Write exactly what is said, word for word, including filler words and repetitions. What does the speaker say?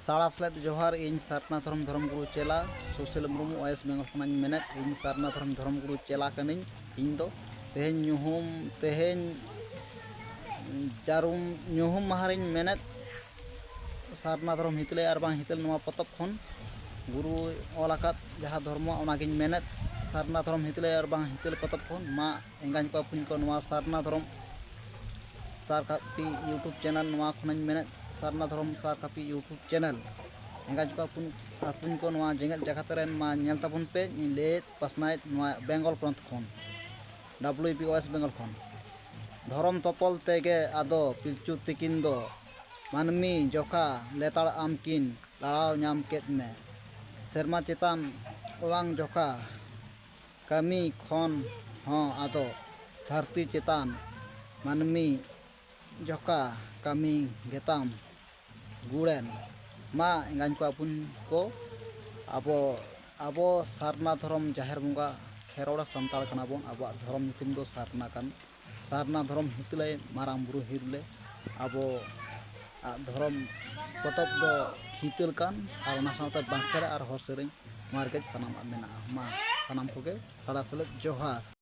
ᱥᱟᱲᱟ ᱥᱮᱞᱮᱫ ᱡᱚᱦᱟᱨ, ᱤᱧ ᱥᱟᱨᱱᱟ ᱫᱷᱚᱨᱚᱢ ᱫᱷᱚᱨᱚᱢ ᱜᱩᱨᱩ ᱪᱮᱞᱟ ᱥᱩᱥᱤᱞ ᱢᱩᱨᱢᱩ, ᱳᱭᱮᱥᱴ ᱵᱮᱝᱜᱚᱞ ᱠᱷᱚᱱᱟᱜ ᱤᱧ ᱢᱮᱱᱮᱫ᱾ ᱤᱧ ᱥᱟᱨᱱᱟ ᱫᱷᱚᱨᱚᱢ ᱫᱷᱚᱨᱚᱢ ᱜᱩᱨᱩ ᱪᱮᱞᱟ ᱠᱟᱹᱱᱟᱹᱧ᱾ ᱤᱧ ᱫᱚ ᱛᱮᱦᱮᱧ ᱧᱩᱦᱩᱢ, ᱛᱮᱦᱮᱧ ᱡᱟᱹᱨᱩᱢ ᱧᱩᱦᱩᱢ ᱢᱟᱦᱟ ᱨᱤᱧ ᱢᱮᱱᱮᱫ, ᱥᱟᱨᱱᱟ ᱫᱷᱚᱨᱚᱢ ᱦᱤᱛᱟᱹᱞᱟᱹᱭ ᱟᱨ ᱵᱟᱝ ᱦᱤᱛᱟᱹᱞ ᱱᱚᱣᱟ ᱯᱚᱛᱚᱵ ᱠᱷᱚᱱ ᱜᱩᱨᱩᱭ ᱚᱞ ᱟᱠᱟᱫ ᱡᱟᱦᱟᱸ ᱫᱷᱚᱨᱢᱚ, ᱚᱱᱟᱜᱤᱧ ᱢᱮᱱᱮᱫ᱾ ᱥᱟᱨᱱᱟ ᱫᱷᱚᱨᱚᱢ ᱦᱤᱛᱟᱹᱞᱟᱹᱭ ᱟᱨ ᱵᱟᱝ ᱦᱤᱛᱟᱹᱞ ᱯᱚᱛᱚᱵ ᱠᱷᱚᱱ ᱢᱟ ᱮᱸᱜᱟᱧ ᱠᱚ ᱟᱹᱯᱩᱧ ᱠᱚ ᱱᱚᱣᱟ ᱥᱟᱨᱱᱟ ᱫᱷᱚᱨᱚᱢ ᱥᱟᱨ ᱠᱟᱹᱯᱤ YouTube ᱪᱮᱱᱮᱞ, ᱱᱚᱣᱟ ᱠᱷᱚᱱᱟᱜ ᱤᱧ ᱢᱮᱱᱮᱫ, ᱥᱟᱨᱱᱟ ᱫᱷᱚᱨᱚᱢ ᱥᱟᱨ ᱠᱟᱹᱯᱤ YouTube ᱪᱮᱱᱮᱞ, ᱮᱸᱜᱟᱧ ᱠᱚ ᱟᱹᱯᱩᱧ, ᱟᱹᱯᱩᱧ ᱠᱚ ᱱᱚᱣᱟ ᱡᱮᱜᱮᱛ ᱡᱟᱠᱟᱛ ᱨᱮᱱ ᱢᱟ ᱧᱮᱞ ᱛᱟᱵᱚᱱ ᱯᱮ᱾ ᱤᱧ ᱞᱟᱹᱭᱮᱫ ᱯᱟᱥᱱᱟᱣᱮᱫ ᱱᱚᱣᱟ ᱵᱮᱝᱜᱚᱞ ᱯᱚᱱᱚᱛ ᱠᱷᱚᱱ, WB ᱳᱭᱮᱥᱴ ᱵᱮᱝᱜᱚᱞ ᱠᱷᱚᱱ᱾ ᱫᱷᱚᱨᱚᱢ ᱛᱚᱯᱚᱞ ᱛᱮᱜᱮ ᱟᱫᱚ ᱯᱤᱞᱪᱩ ᱛᱤᱠᱤᱱ ᱫᱚ ᱢᱟᱹᱱᱢᱤ ᱡᱚᱠᱷᱟ ᱞᱮᱛᱟᱲ ᱟᱢ ᱠᱤᱱ ᱞᱟᱲᱟᱣ ᱧᱟᱢ ᱠᱮᱫ ᱢᱮ᱾ ᱥᱮᱨᱢᱟ ᱪᱮᱛᱟᱱ ᱚᱣᱟᱝ ᱡᱚᱠᱷᱟ ᱠᱟᱹᱢᱤ ᱠᱷᱚᱱ ᱦᱚᱸ ᱟᱫᱚ ᱫᱷᱟᱹᱨᱛᱤ ᱪᱮᱛᱟᱱ ᱢᱟᱹᱱᱢᱤ ᱡᱚᱠᱷᱟ ᱠᱟᱹᱢᱤ ᱜᱮᱛᱟᱢ ᱜᱩᱲᱮᱱ᱾ ᱢᱟ ᱮᱸᱜᱟᱧ ᱠᱚ ᱟᱹᱯᱩᱧ ᱠᱚ, ᱟᱵᱚ, ᱟᱵᱚ ᱥᱟᱨᱱᱟ ᱫᱷᱚᱨᱚᱢ ᱡᱟᱦᱮᱨ ᱵᱚᱸᱜᱟ ᱠᱷᱮᱨᱣᱟᱲ ᱥᱟᱱᱛᱟᱲ ᱠᱟᱱᱟ ᱵᱚᱱ᱾ ᱟᱵᱚᱣᱟᱜ ᱫᱷᱚᱨᱚᱢ ᱧᱩᱛᱩᱢ ᱫᱚ ᱥᱟᱨᱱᱟ ᱠᱟᱱ᱾ ᱥᱟᱨᱱᱟ ᱫᱷᱚᱨᱚᱢ ᱦᱤᱛᱟᱹᱞᱟᱹᱭ ᱢᱟᱨᱟᱝ ᱵᱩᱨᱩ ᱦᱤᱨᱞᱟᱹ ᱟᱵᱚᱣᱟᱜ ᱫᱷᱚᱨᱚᱢ ᱯᱚᱛᱚᱵ ᱫᱚ ᱦᱤᱛᱟᱹᱞ ᱠᱟᱱ, ᱟᱨ ᱚᱱᱟ ᱥᱟᱶᱛᱮ ᱵᱟᱸᱠᱷᱮᱲ ᱟᱨ ᱦᱚᱲ ᱥᱮᱨᱮᱧ, ᱱᱚᱣᱟ ᱨᱮᱜᱮ ᱥᱟᱱᱟᱢᱟᱜ ᱢᱮᱱᱟᱜᱼᱟ᱾ ᱢᱟ ᱥᱟᱱᱟᱢ ᱠᱚᱜᱮ ᱥᱟᱲᱟ ᱥᱮᱞᱮᱫ ᱡᱚᱦᱟᱨ᱾